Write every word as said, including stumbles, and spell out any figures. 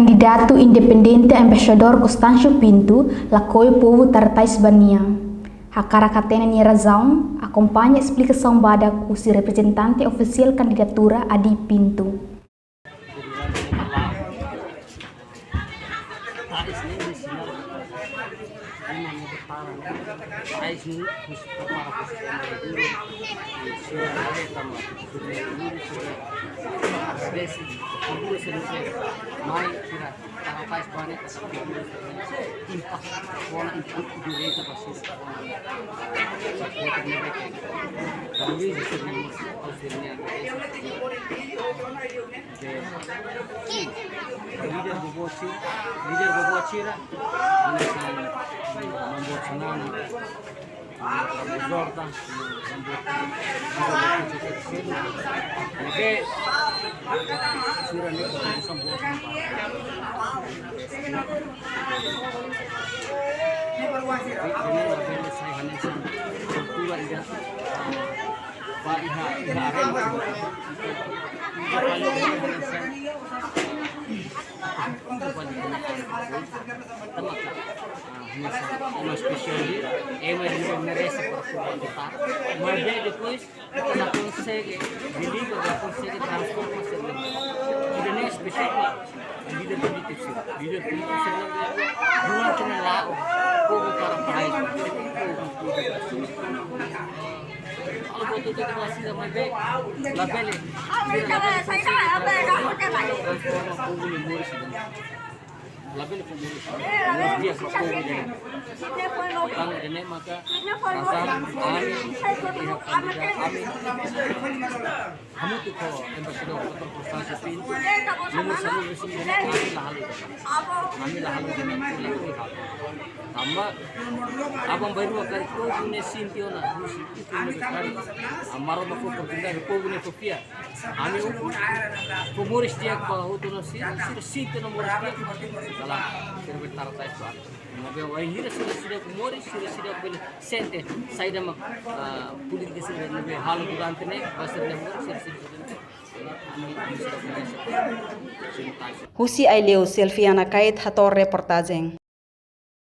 Kandidatu independente Embaixadór Constâncio Pinto lakohi povu tara tais ba nia. Hakarak hatene nia razaun, akompaña esplikasaun badak husi reprezentante ofisiál kandidatura Adi Pinto. Líder boboot sira, líder boboot sira, hanesan Maun Boot Xanana, Maun Boot Jordan, Maun Boot, Maun Boot Xanana. Oke, sira ne'e kontribuisaun boot. Ne'e labele sai hanesan kultura ida, ah, ba iha, iha arena. Ida fali hanesan, ida fali hanesan, ah, hanesan ema espesiál, ema ida merese para fó votu. Maibé depois, ita la konsege deliver, la konsege transforma, ida-ne'e espesiál ba líder polítiku sira. Líder polítiku sira durante ne'e la'o, povu para paz. Halo buat hotu-hotu ba sira, maibé labele, sira labele konsege transforma povu nia moris ida-ne'e. Labele fó moris, moris di'ak ba povu ida-ne'e. Tanba ida-ne'e maka razaun ami, iha kandidatu ami, hamutuk ho Embaixadór Doutór Constâncio Pinto, nomor sanulu-resin-lima, ami la halo. Ami la halo ida-ne'e, la halo. Tanba aban-bainrua karik povu ne'e sente ona, husi itu ne'ebé karik Maromak fó oportunidade povu ne'e fó fiar. Ami ukun fó moris di'ak ba hotu-hotu sira, sira sente ona moris di'ak. Dalam sira be tara tais ba. Maibé wainhira sira seidauk moris, sira seidauk bele sente saida mak, ah, polítika sira ne'ebé halo durante ne'e, ba sira-nia moris, sira sente. Ami, ami sira be sente. Husi Aileu, Selfiana Kait hato'o reportajen.